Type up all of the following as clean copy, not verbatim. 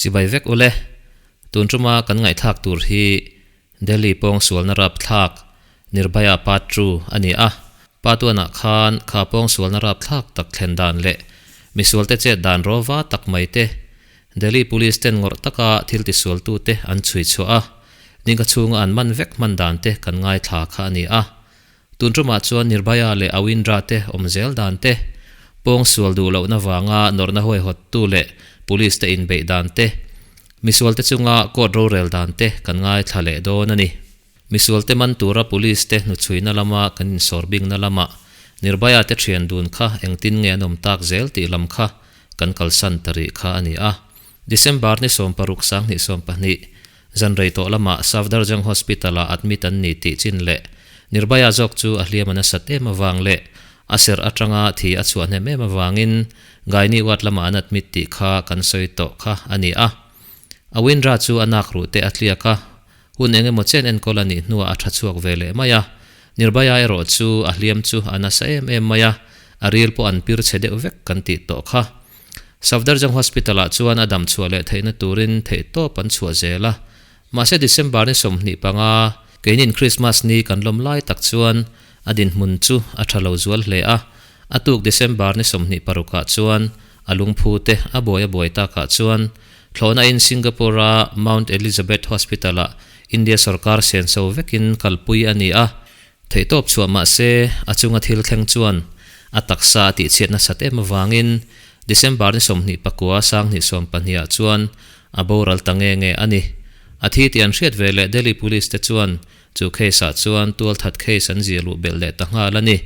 Chibai vek ule, tun tuma kan ngaihthlak tur hi Delhi pawng sualna rapthlak Nirbhaya Part Two a ni a. Pa tuanah khan kha pawng sualna rapthlak tak thlen dan leh misualte chet dan rawva tak mai te, Delhi Police ten ngawrh taka thil tisualtute an chhui chhuah a, ningka chhunga an man vek hman dan te kan ngaithla kha a ni a. Tun tumah chuan Nirbhaya leh Awindra te awm zel dan te, pawng sual duh lohna vanga nawrhna huaihawttu leh Police te inbeih dan te, misual te chunga court rorel dan te kan ngaithla leh dawn a ni. Misual te man tura Police te hnuchhuina lama kan insawr bingna lamah Nirbhaya te thian dun kha engtin nge an awm tak zel tih lam kha kan kalsan ta rih kha a ni a. December ni 16 2020, Zan rei tawh lamah Safdarjung Hospital-ah admit an ni tih chin leh Nirbhaya zawk chu a hliam a nasat em avang leh a serh atanga thi a chhuah hnem em avangin Gynae ward lamah an admit tih kha kan sawi tawh kha a ni a. Awindra chu a nak ruh te a tliak a, hun eng emaw chen enkawl a nih hnuah a tha chhuak ve leh mai a. Nirbhaya erawh chu a hliam chu a nasa em em mai a, a ril pawh an pir chhe deuh vek kan tih tawh kha. Safdarjung Hospital-ah chuan a dam chhuah leh theihna turin theihtawp an chhuah zel a. Mahse December ni 25, keinin Christmas ni kan lawm lai tak chuan a dinhmun chu a tha lo zual hle a. A tuk December ni 26 ah chuan a lungphu te a buai a buai takah chuan thlawhna in Singapore-a Mount Elizabeth Hospital-ah India sorkar senso vekin kalpui a ni a. Theihtawp chhuah mah se, a chunga thil thleng chuan a taksa a tihchhiat nasat em avangin December ni 29 2020 ah chuan a boral ta nge nge a ni. A thi tih an hriat ve leh Delhi Police te chuan chu case ah chuan tualthat case an zir luh belh leh ta nghal a ni.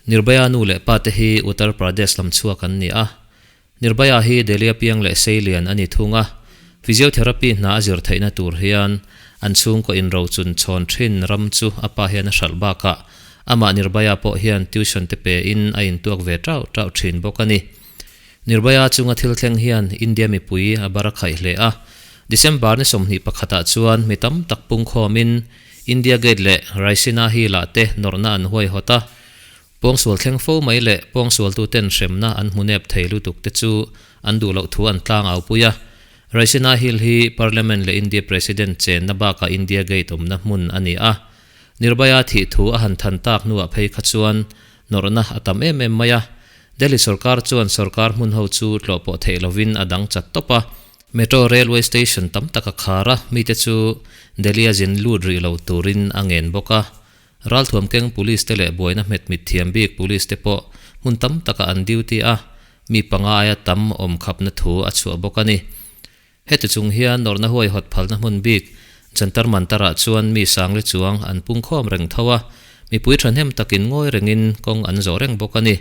Nirbhaya nu leh pa te hi Uttar Pradesh lam chhuak an ni a. Nirbhaya hi Delhi a piang leh seilian a ni thung a, physiotherapy hna a zir theihna tur hian an chhungkaw inrochun chhawn thin ram chu a pa hian a hralh bakah amah Nirbhaya pawh hian tuition te pe in a intuak ve tauh tauh thin bawk a ni. Nirbhaya chunga thil thleng hian India mipui a bar a khaih hle a, December ni 21 ah chuan mi tam tak pungkhawmin India Gate leh Raisina Hill-ah te nawrhna an huaihawt a, Pawngsual thleng fo mai leh pawngsualtuten hremna an hmu nep thei lutuk te chu an duh loh thu an tlang au pui a. Raisina Hill hi Parliament leh India President chenna bakah India Gate awmna hmun a ni a. Nirbhaya thih thu a han than tak hnuah phei kha chuan nawrhna a tam em em mai a. Delhi sorkar chuan sorkar hmun ho chu tlawhpawh theih lovin a dang chat tawp a. Metro railway station tam tak a khar a, mite chu Delhi-a zin lut rih lo turin a ngen bawk a. Ralthuam keng Police te leh buaina hmet mit thiam bik Police te pawh hmun tam takah an duty a, mi panga aia tam awm khapna thu a chhuah bawk a ni. Heti chung hian nawrhna huaihawt phalna hmun bik Jantar Mantar-ah chuan mi sangli chuang an pungkhawm reng tho a, mipui thahnem takin ngawi rengin kawng an zawh reng bawk a ni.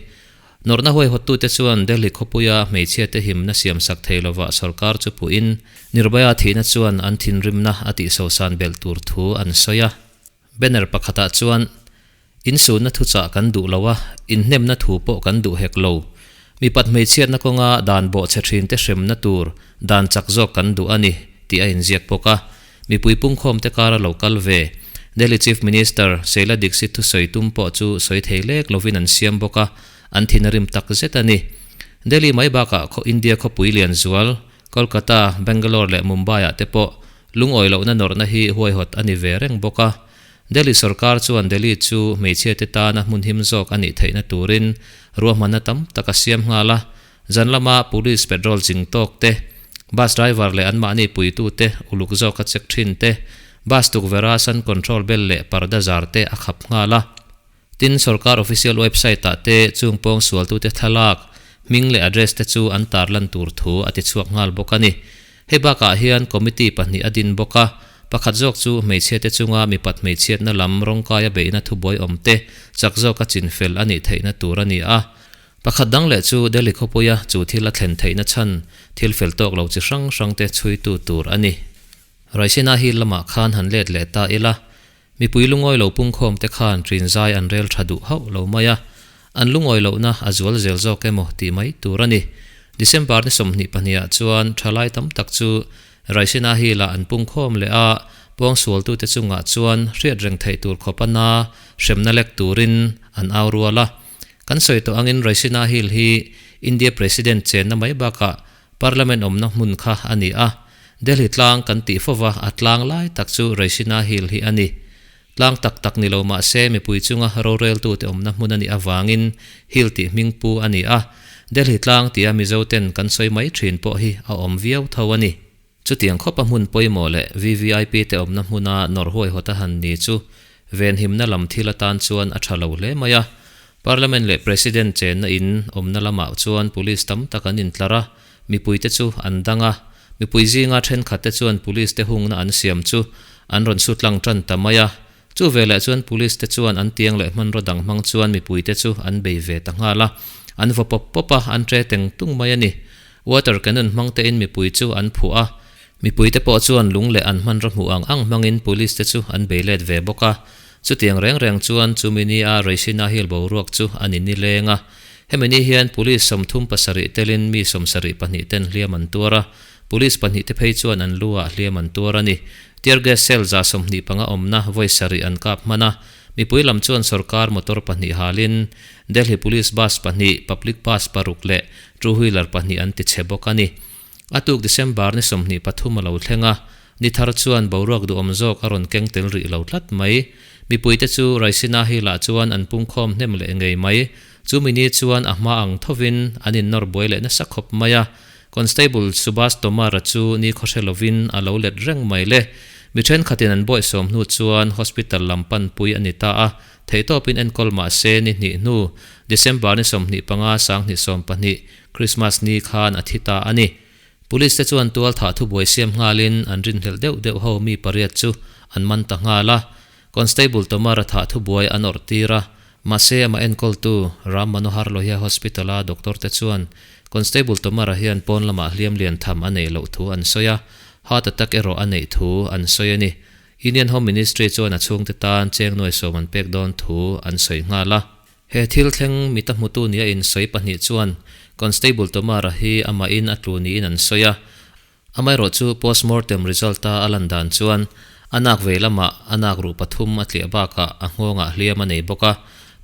Nawrhna huaihawttute chuan Delhi khawpuia hmeichhiate himna siamsak thei lovah sorkar chu puhin Nirbhaya thihna chuan an thinrimna a tihsosan belh tur thu an sawi a. Banner pakhatah chuan, Insunna thuchah kan duh lo a, inhnemna thu pawh kan duh hek lo. Mipat hmeichhiatna kawnga dan bawhchhe thinte hremna tur dan chak zawk kan duh a ni, tih a inziak bawk a. Mipui pungkhawmte kara lo kal ve, Delhi Chief Minister Sheila Dikshit thusawi tum pawh chu sawi thei lek lovin an siam bawk a, an thin a rim tak zet a ni. Delhi mai bakah khaw India khawpui lian zual, Kolkata, Bangalore leh Mumbai-ah te pawh lungawi lohna nawrhna hi huaihawt a ni ve reng bawk a. Delhi sorkar chuan Delhi chu hmeichhiate tana hmun him zawk a nih theihna turin ruahmanna tam tak a siam nghal a. Zan lama police patrol ching tawk te, bus driver leh anmahni puitute uluk zawka check thin te, bus tukverha sun control bell leh parda zar te a khap nghal a. Tin, sorkar official website-ah te chung pawng sualtute thlalak, hming leh address te chu an tarlan tur thu a ti chhuak nghal bawk a ni. Hei bakah hian committee pahnih a din bawk a, pakhat zawk chu hmeichhiate chunga mipat hmeichhiatna lam rawngkaia beihna thubuai awm te chak zawka chinfel a nih theihna tur a ni a. Pakhat dang leh chu Delhi khawpuia chu thil a thlen theihna chhan thil fel tawk lo chi hrang hrangte chhuitu tur a ni. Raisina Hill lamah khan han let leh ta ila, Mipui lungawi lo pungkhawm te khan ṭin zai an rel ṭha duh hauh lo mai a, an lungawi lohna a zual zel zawk emaw tih mai tur a ni. December ni 22 ah chuan ṭhalai tam tak chu Raisina Hill ah an pungkhawm leh a, pawngsualtute chungah chuan hriat reng theih tur khawp a na hremna lek turin an au rual a. Kan sawi tawh angin Raisina Hill hi India President chenna mai bakah Parliament awmna hmun kha a ni a. Delhi tlang kan tih fova a tlang lai tak chu Raisina Hill hi a ni. Tlang tak tak ni lo mah se mipui chunga roreltute awmna hmun a nih avangin Hill tih hming pu a ni a. Delhi tlang tia Mizo ten kan sawi mai thin pawh hi a awm viau tho a ni. Chutiang khawpa hmun pawimawh leh VVIP te awmna hmuna nawrh huaihawt a han ni chu venhimna lam thil atan chuan a tha lo hle mai a. Parliament leh President chenna in awmna lamah chuan police tam tak an intlar a, mipuite chu an dang a. Mipui zinga thenkhatte chuan police te hungna an siam chu an rawn su tlang tan ta mai a. Chu veleh chuan police te chuan an tiang leh hmanraw dang hmang chuan mipuite chu an bei ve ta nghal a, an vaw pawp pawp a, an tre teng tung mai a ni. Water cannon hmang tein mipui chu an phuah a, mipuite pawh chuan lung leh an hmanraw hmuh ang ang hmangin police te chu an bei let ve bawk a. Chutiang reng reng chuan chumi ni a Raisina Hill boruak chu a ni nileng a. Hemi ni hian police 37 telin mi 72 ten hliam an tuar a, Police pahnihte phei chuan an lu ah hliam an tuar a ni. Tear gas cell 25 awmna vawi sarih an kap hman a, mipui lam chuan sorkar motor pahnih halin Delhi Police bus pahnih, public bus paruk leh two wheeler pahnih an ti chhe bawk a ni. A tuk December ni 23 a lo thleng a, ni thar chuan boruak duhawm zawk a rawn keng tel rih lo tlat mai. Mipuite chu Raisina Hill ah chuan an pungkhawm hnem leh ngei mai. Chumi ni chuan a hma ang thovin an innawr buai leh nasa khawp mai a, Constable Subhash Tomar-a chu ni khawhre lovin a lo let reng mai le. Mi thenkhatin an bawihsawm hnu chuan hospital lam panpui a ni ta a, theihtawpin enkawl mah se ni hnih hnu, December ni 25 2012, Christmas ni khan a thi ta a ni. Police te chuan tual thah thubuai siam nghalin an rinhlelh deuh deuh ho mi pariat chu an man ta nghal a. Constable Tomar-a thah thubuai an awrh tir a, mahse amah enkawltu Ram Manohar Lohia Hospital-a doctor te chuan Constable Tomar-a hian pawn lamah hliam lian tham a neih loh thu an sawi a, heart attack erawh a neih thu an sawi a ni. Union Home Ministry chuan a chhungte tan cheng nuai sawm an pek dawn thu an sawi nghal a. He thil thleng mita hmutu nia insawi pahnih chuan Constable Tomar-a hi amahin a tlu niin an sawi a, Amaherawh chu postmortem result a a lan dan chuan a nak vei lamah a nak ruh pathum a tliah bakah a nghawngah hliam a nei bawk a,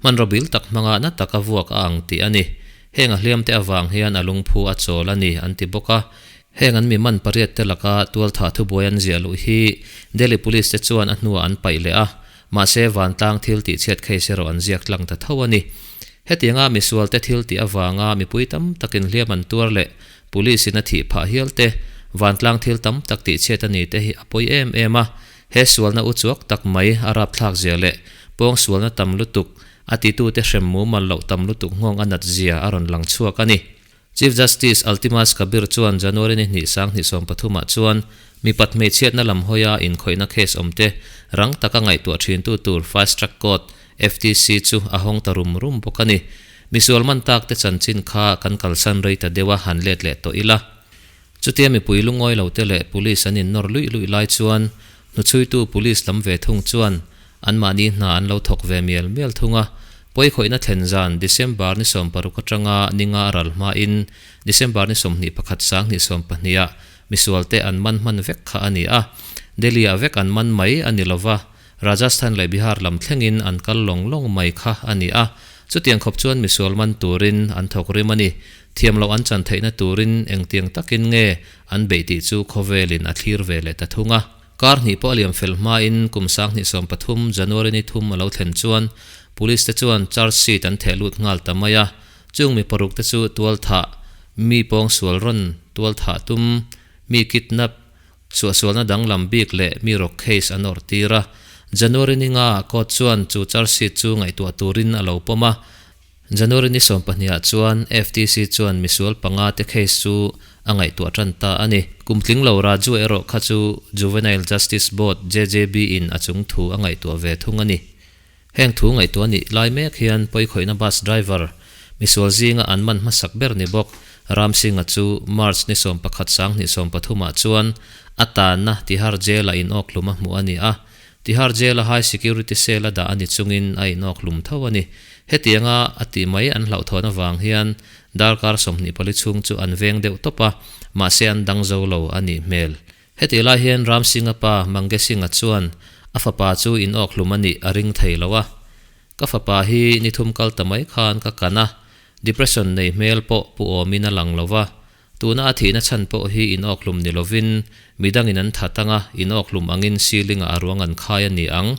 hmanraw bil tak hmanga na taka vuak a ang tih a ni. Heng a hliamte avang hian a lungphu a chawl a ni an ti bawk a. Heng an mi man pariat te laka tualthah thubuai an ziah luh hi Delhi Police te chuan a hnuah an paih leh a, mahse vantlang thil tihchhiat case erawh an ziak tlang ta tho a ni. Hetianga misualte thil tih avanga mipui tam takin hliam an tuar leh Police in a thih phah hial te, vantlang thil tam tak tih chhiat a ni te hi a pawi em em a, he sualna u chuak tak mai a rapthlak zia leh pawng sualna tam lutuk, a titute hrem mumal loh tam lutuk nghawng a nat zia a rawn lang chhuak a ni. Chief Justice Altimas Kabir chuan January ni hnih 2013 ah chuan mipat hmeichhiatna lam hawia inkhawihna case awm te rang taka ngaihtuah thintu tur Fast Track Court, FTC, chu a hawng ta rum rum bawk a ni. Misual man tak te chanchin kha kan kalsan rei ta deuh a han let leh tawh ila. Chutia mipui lungawi lo te leh police an innawr luih luih lai chuan hnuchhuitu police lam ve thung chuan anmahni hna an lo thawk ve mial mial thung a. Pawikhawihna thlen zan December ni 60 atanga ni nga a ral hmain December ni 21 2012 ah misual te an man hman vek kha a ni a. Delhi ah vek an man mai a ni lova. Rajasthan leh Bihar lam thlengin an kal lawng lawng mai kha a ni a, chutiang khawp chuan misual man turin an thawk rim a ni. Thiam loh an chan theihna turin engtiang takin nge an beih tih chu khawvelin a thlir ve leh ta thung a. Kar hnih pawh a liam fel hmain kum 2013 January ni thum a lo thlen chuan Police te chuan charge sheet an theh lut nghal ta mai a, chung mi paruk te chu tualthah, mi pawngsual rawn tualthah tum, mi kidnap, Suahsualna danglam bik leh mi rawk case an awrh tir a, January ni nga court chuan chu charge sheet chu ngaihtuah turin a lo pawm a. January ni 12 ah chuan FTC chuan misual panga te case chu a ngaihtuah tan ta a ni. Kum tling lo Raju erawh kha chu Juvenile Justice Board, JJB, in a chung thu a ngaihtuah ve thung a ni. Heng thu ngaihtuah nih lai mek hian pawikhawihna bus driver, misual zinga an man hmasak ber ni bawk Ram Singh-a chu March ni 11 2013 ah chuan a tanna Tihar Jail-a inawk hlum a hmuh a ni a. Tihar Jail-a high security cell-a dah a ni chungin a inawk hlum tho a ni. Hetianga a tih mai an hlauhthawn avang hian darkar 24 chhung chu an veng deuh tawp a, mahse an dang zo lo a nih hmel. Hetih lai hian Ram Singh-a pa Mange Singh-a chuan a fapa chu in awk hlum a nih a ring thei lo a. Ka fapa hi ni thum kal ta mai khan ka kan a, depression nei hmel pawh pu awmin a lang lo va. Tuna a thihna chhan pawh hi inawkhlum ni lovin midangin an that anga inawkhlum angin ceiling-ah a ruang an khai a ni ang.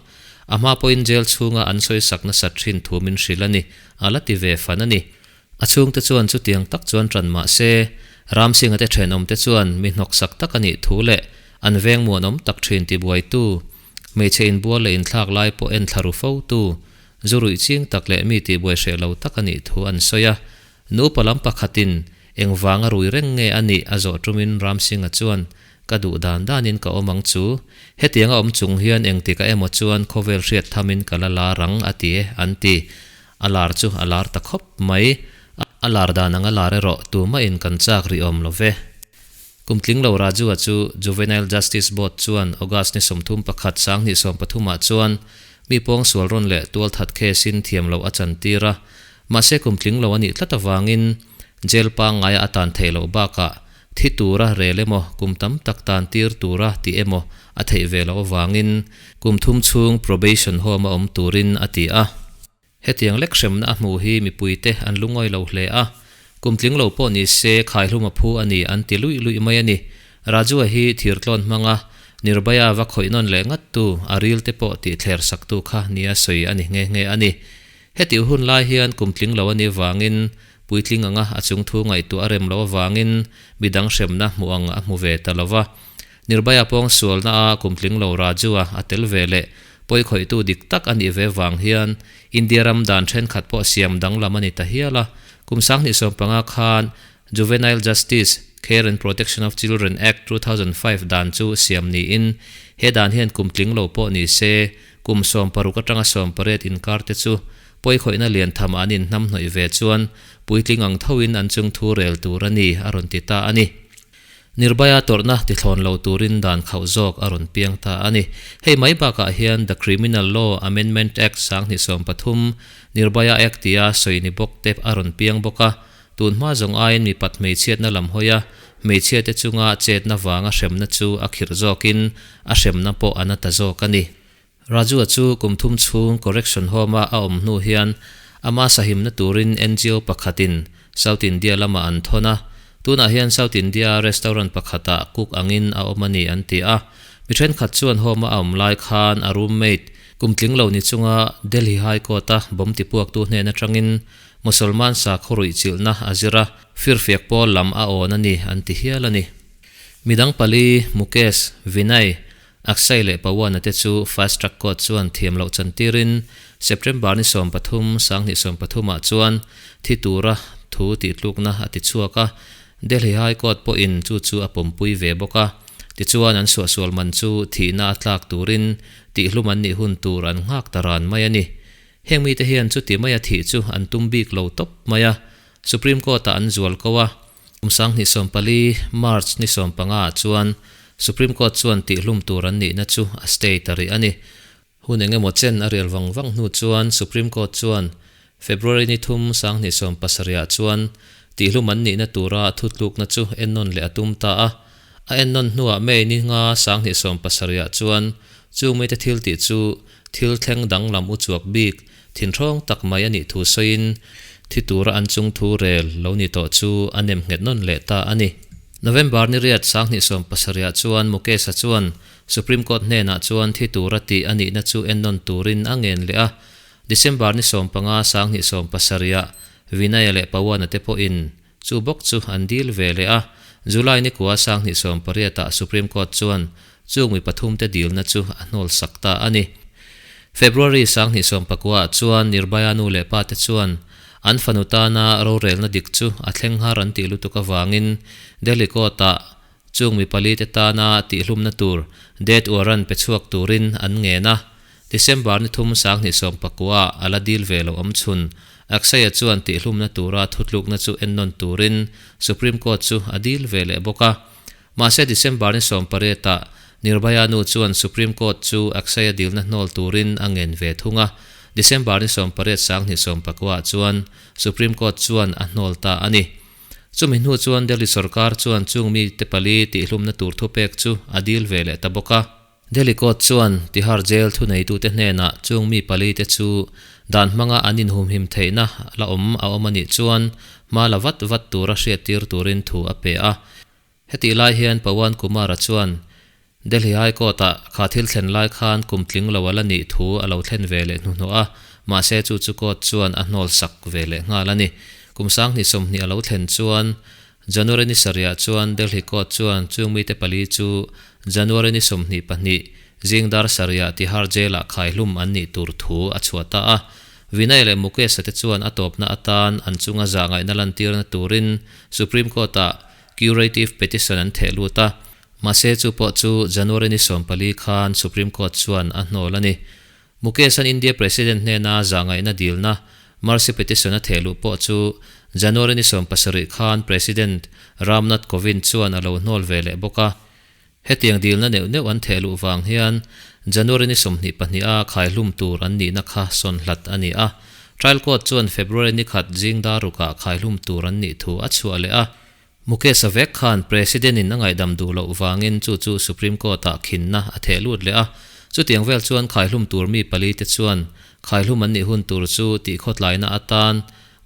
A hma pawhin jail chhunga an sawisak nasat thin thu min hrilh a ni, a la ti ve fan a ni. A chhungte chuan chutiang tak chuan ṭan mah se, Ramsingha te ṭhenawmte chuan mi hnawksak tak a nih thu leh an veng muanawm tak ṭhin tibuaitu, hmeichhe inbual leh inthlak lai pawh en thla ru fotu, zu ruih ching tak leh mi tihbuai hreh lo tak a nih thu an sawi a. Nupa lam pakhatin engvanga rui reng nge a nih a zawh ṭumin Ramsingha chuan, Ka duh dan danin ka awm ang chu. Hetianga awm chung hian engtikah emaw chuan khawvel hriat thamin ka la lar ang a ti e, an ti. A lar chu a lar ta khawp mai. A lar dan anga lar erawh tumahin kan chak rih awm lo ve. Kum tling lo Raju-a chu Juvenile Justice Board chuan August ni 31 2013 ah chuan mi pawngsual rawn leh tualthat case-in thiam loh a chantir a. Mahse kum tling lo a nih tlat avangin jail pangngaia a tan theih loh bakah thi tura rel emaw kum tam tak tan tir tura tih emaw a theih ve loh avangin kum thum chhung probation home a awm turin a ti a. Hetiang lek hremna a hmuh hi mipuite an lungawi lo hle a, kum tling lo pawh ni se khaihlum a phu a ni an ti luih luih mai a ni. Rajua hi thirtlawn hmanga Nirbhaya va khawih nawn leh ngattu a ril te pawh tih thler saktu kha nia sawi a ni nghe nghe a ni. Hetih hun lai hian kum tling lo a nih vangin puitling anga a chungthu ngaihtuah a rem loh avangin midang hremna hmuh ang a hmu ve ta lo va. Nirbhaya pawngsualna a kum tling lo Raju-a a tel ve leh pawikhawihtu dik tak a nih ve vang hian India ram dan thenkhat pawh siam danglam a ni ta hial a. Kum 2015 khan Juvenile Justice, Care and Protection of Children Act 2005 dan chu siam niin he dan hian kum tling lo pawh ni se kum 16 atanga 18 inkar te chu pawikhawihna lian tham an inhnamhnawih ve chuan puitling ang thoin an chungthu rel tur a ni a rawn ti ta a ni. Nirbhaya tawrhna tithlawn lo turin dan khauh zawk a rawn piang ta a ni. Hei mai bakah hian The Criminal Law Amendment Act 2013, Nirbhaya Act tia sawi ni bawk te a rawn piang bawk a. Tun hma zawng aiin mipat hmeichhiatna lam hawi a, hmeichhiate chunga chetna vanga hremna chu a khirh zawkin a hremna pawh a na ta zawk a ni. Raju-a chu kum thum chhung correction home-a a awm hnu hian ama sahimna turin ngo pakhatin South India lamah an thawn a, tunah hian South India restaurant pakhatah cook angin a awm a ni an ti a. Mi thenkhat chuan home-a a awm lai khan a roommate kum tling lo ni chunga Delhi High Court-a bomb tipuaktu hnen atangin Mosolman sakhaw ruihchilhna a zir a, firfiak pawl lam a awn a ni an ti hial a ni. Midang pali, Mukesh, Vinay, Akshay leh Pawan-a te chu Fast Track Court chuan thiam loh chantirin September ni 13, 2013 ah chuan thi tura thu tihtlukna a ti chhuak a, Delhi High Court pawhin chu chu a pawmpui ve bawk a. Tichuan an suahsual man chu thihna a tlak turin tihlum an nih hun tur an nghak ta ran mai a ni. Heng mite hian chuti maia thih chu an tum bik lo tawp mai a, Supreme Court-ah an zual ko a. Kum 2014, March ni 15 ah chuan Supreme Court chuan tihhlum tur an nihna chu a stay ta rih a ni. Hun eng emaw chen a rial vang vang hnu chuan Supreme Court chuan February ni thum 2017 ah chuan tihhlum an nihna tura thutlukna chu ennawn leh a tum ta a. A ennawn hnuah May ni nga 2017 ah chuan chung mite thil tih chu thil thleng danglam uchuak bik Thinhrawng tak mai a nih thu sawiin thi tura an chung thu rel lo ni tawh chu a nem nghet nawn leh ta a ni. November ni riat 2017 ah chuan Mukesh-a chuan Supreme Court hnenah chuan thi tura tih a nihna chu ennawn turin a ngen leh a. December ni 15 2017 ah Vinaya leh Pawan-a te pawhin chu bawk chu an dil ve leh a. July ni kua 2018 ah Supreme Court chuan Chung mi pathumte dilna chu a hnawl sak ta a ni. February 2019 ah chuan Nirbhaya nu leh pa te chuan an fanu tana rorelna dik chu a thleng har an tih lutuk avangin Delhi Court ah chung mi pali te tana tihhlumna tur death warrant pe chhuak turin an ngen a. December ni thum 2019 ah a la dil ve lo awm chhun. Akshay-a chuan tihhlumna tura thutlukna chu ennawn turin Supreme Court chu a dil ve leh bawk a. Mahse December ni 18 ah Nirbhaya nu chuan Supreme Court chu Akshay-a dilna hnawl turin a ngen ve thung a, December ni 18 2019 ah chuan Supreme Court chuan a hnawl ta a ni. Chumi hnu chuan Delhi sorkar chuan chung mite pali tihhlumna tur thupek chu a dil ve leh ta bawk a. Delhi Court chuan Tihar Jail thuneitute hnenah chung mi pali te chu dan hmanga an inhumhim theihna la awm a awm a nih chuan hma la vat vat tura hriattir turin thu a pe a. Hetih lai hian Pawan Kumar-a chuan Delhi High Court-ah kha thil thlen lai khan kum tling lo a la nih thu a lo thlen ve leh hnuhnawh a, mahse chu chu court chuan a hnawl sak ve leh nghal a ni. Kum 2020 a lo thlen chuan January ni sarihah chuan Delhi Court chuan chung mite pali chu January ni 22 zing dar sarihah Tihar Jail-ah khaihlum an nih tur thu a chhuah ta a. Vinay leh Mukesh-a te chuan a tawpna atan an chunga zahngaihna lantirna turin Supreme Court-ah curative petition an theh lut a. Mahse chu pawh chu January ni 14 khan Supreme Court chuan a hnawl a ni. Mukesh-a'n India President hnena zahngaihna dilna mercy petition a theh luh pawh chu January ni 17 khan President Ram Nath Kovind chuan a lo hnawl ve leh bawk a. Hetiang dilna neuh neuh an theh luh vang hian January ni 22 a khaihlum tur an nihna kha sawn hlat a ni a. Trial Court chuan February ni khat zing dar rukah khaihlum tur an nih thu a chhuah leh a. Mukesh-a vek khan President-in a ngaihdam duh loh vangin chu chu Supreme Court-ah khinna a theh lut leh a. Chutiang vel chuan khaihlum tur mi pali te chuan khaihlum an nih hun tur chu tihkhawtlaina atan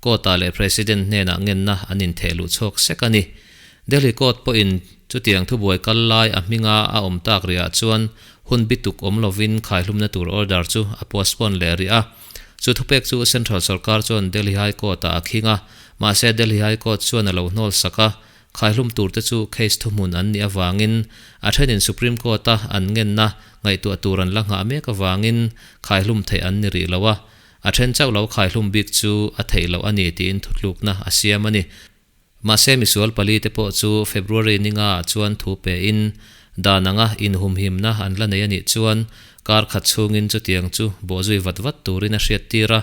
Court-ah leh President hnenah ngenna an intheh luh chhuak sek a ni. Delhi Court pawhin chutiang thubuai kal lai a hminga a awm tak rihah chuan hun bituk awm lovin khaihlumna tur order chu a postpone leh rih a. Chu thupek chu Central sorkar chuan Delhi High Court-ah a khing a, mahse Delhi High Court chuan a lo hnawl sak a, khaihlum turte chu case thuhmun an nih avangin a thenin Supreme Court-a an ngenna ngaihtuah tur an la nghah mek avangin khaihlum theih an ni rih lo a, a then chauh lo khaihlum bik chu a theih loh a ni tiin thutlukna a siam a ni. Mahse misual pali te pawh chu February ni nga ah chuan thu pe in dan anga inhumhimna an la nei a nih chuan kar khat chhungin chutiang chu bawhzui vat vat turin a hriat tir a,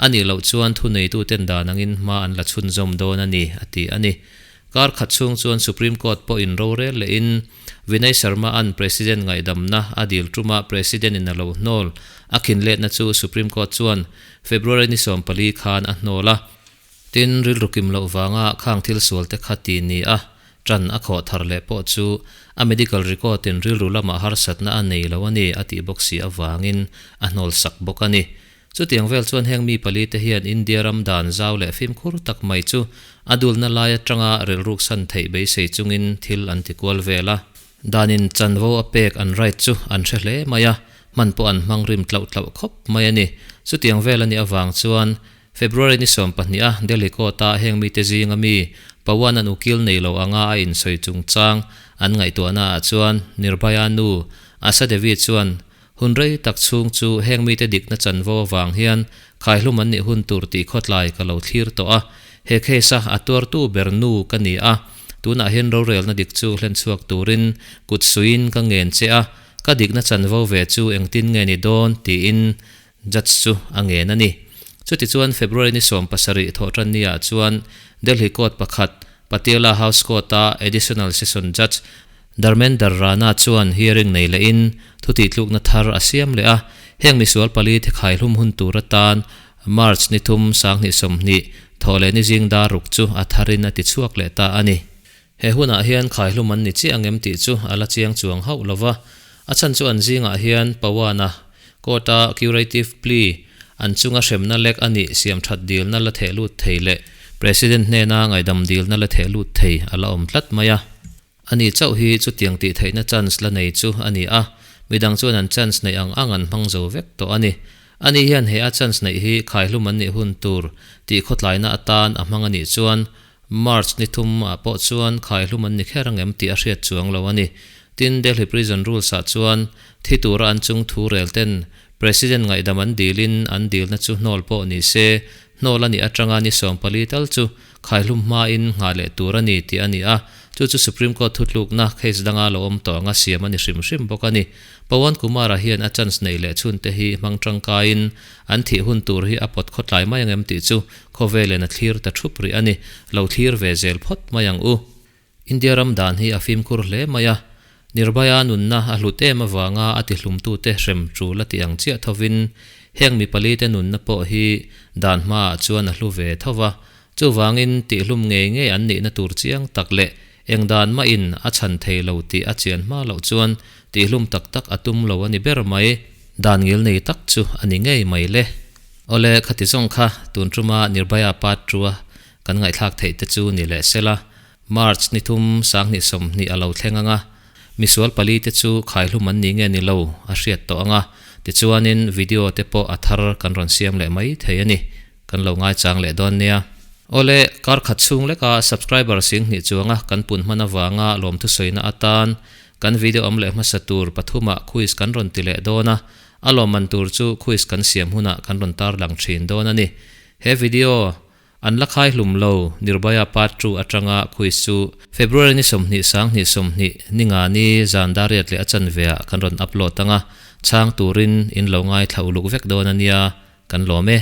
a nih loh chuan thuneitu ten dan angin hma an la chhunzawm dawn a ni, a ti a ni. Kar khat chhung chuan Supreme Court pawh in rorel leh in Vinay Sharma an President ngaihdamna a dil tuma President in a lo hnawl a khin letna chu Supreme Court chuan February ni 14 khan a hnawl a. Tin, rilru kim loh vanga khang thil sual te kha ti ni a, ṭan a khawh thar leh pawh chu a medical record in rilru lamah harsatna a nei lo a ni a tih bawk si avangin a hnawl sak bawk a ni. Chutiang vel chuan heng mi pali te hian India ram dan zau leh fimkhur tak mai chu a dulna lai atanga rilruk san theih beisei chungin thil an ti kual vel a. Danin chanvo a pek an right chu an hre hle mai a, hman pawh an hmang rim tlauh tlauh khawp mai a ni. Chutiang vel a nih avang chuan February ni 12 a Delhi Court a heng mite zinga mi Pawan an ukil nei lo anga a insawi chungchang an ngaihtuahna ah chuan Nirbhaya nu Asha Devi chuan hun rei tak chhung chu heng mite dikna chanvo avang hian khaihlum an nih hun tur tih khawtlai ka lo thlir tawh a, he case a a tuartu ber nu ka ni a, tunah hian rorelna dik chu hlen chhuak turin kut suiin ka ngen che a, ka dikna chanvo ve chu engtin nge ni dawn tiin Judge chu a ngen a ni. Chutichuan February ni 17 thawhtan niah chuan Delhi Court pakhat, Patiala House Court-a Additional Session Judge Dharmender Rana chuan hearing nei lehin thutihtlukna thar a siam leh a, heng misual pali te khaihlum hun tur atan March ni 3 2020 thawh leh ni zing dar ruk chu a tharin a tichhuak leh ta a ni. He hunah hian khaihlum an ni chiah angem tih chu a la chiang chuang hauh lo va, a chhan chu an zingah hian Pawana Court-a curative plea an chunga hremna lek a nih siam that dilna la theh lut thei leh President hnena ngaihdam dilna la theh lut thei a la awm tlat mai a. Ani chauh hi chutiang tih theihna chance la nei chu a ni a, midang chuan an chance neih ang ang an hmang zo vek tawh a ni. Ani hian he a chance neih hi khaihlum an nih hun tur tih khawtlaina atan a hmang a nih chuan March ni 3 ah pawh chuan khaihlum an ni kher angem tih a hriat chuang lo a ni. Tin, Delhi Prison Rules ah chuan thi tura an chung thu rel ten President ngaihdam an dilin an dilna chu hnawl pawh ni se, hnawl a nih atanga ni 14 tal chu khaihlum hmain nghah leh tur a ni tih a ni a, chu chu Supreme Court thutlukna case danga lo awm tawh anga siam a ni hrim hrim bawk a ni. Pawan Kumar-a hian a chance neih leh chhunte hi hmang tangkaiin an thih hun tur hi a pawt khawtlai mai angem tih chu Khawvelin a thlir ta thup rih a ni, lo thlir ve zel phawt mai ang u. India ram dan hi a fimkhur hle mai a, Nirbhaya nunna a hlut em avanga a tihlumtute hrem tul a ti ang chiah thovin heng mi palite nunna pawh hi dan hmaah chuan a hlu ve tho va, chuvangin tihlum ngei ngei an nihna tur chiang tak leh eng dan mahin a chhan thei lo tih a chian hma loh chuan tihlum tak tak a tum lo a ni ber mai. Dan ngilnei tak chu a ni ngei mai le. Awle, khati zawng kha tun tuma Nirbhaya part tua. kan ngaihthlak theih te chu ni leh sela. March ni thum sanghnih 20 a lo thleng anga, misual pali te chu khaihlum an ni nge ni lo a hriat tawh anga, tichuanin video te pawh a thar kan rawn siam leh mai thei a ni. Kan lo ngaichang leh dawn nia. Awle, kar khat chhung leka subscriber 2000 chuanga kan pun hman avanga lawmthu sawina atan kan video awm leh hmasa tur pathumah quiz kan rawn ti leh dawn a, a lawmman tur chu quiz kan siam hunah kan rawn tarlang thin dawn a ni. He video an la khai hlum lo Nirbhaya Part 2 atanga quiz chu February ni 20 2020 ninga ni zan dariat leh a chanveah kan rawn upload anga, chhang turin in lo ngaithla uluk vek dawn a nia, kan lawm e.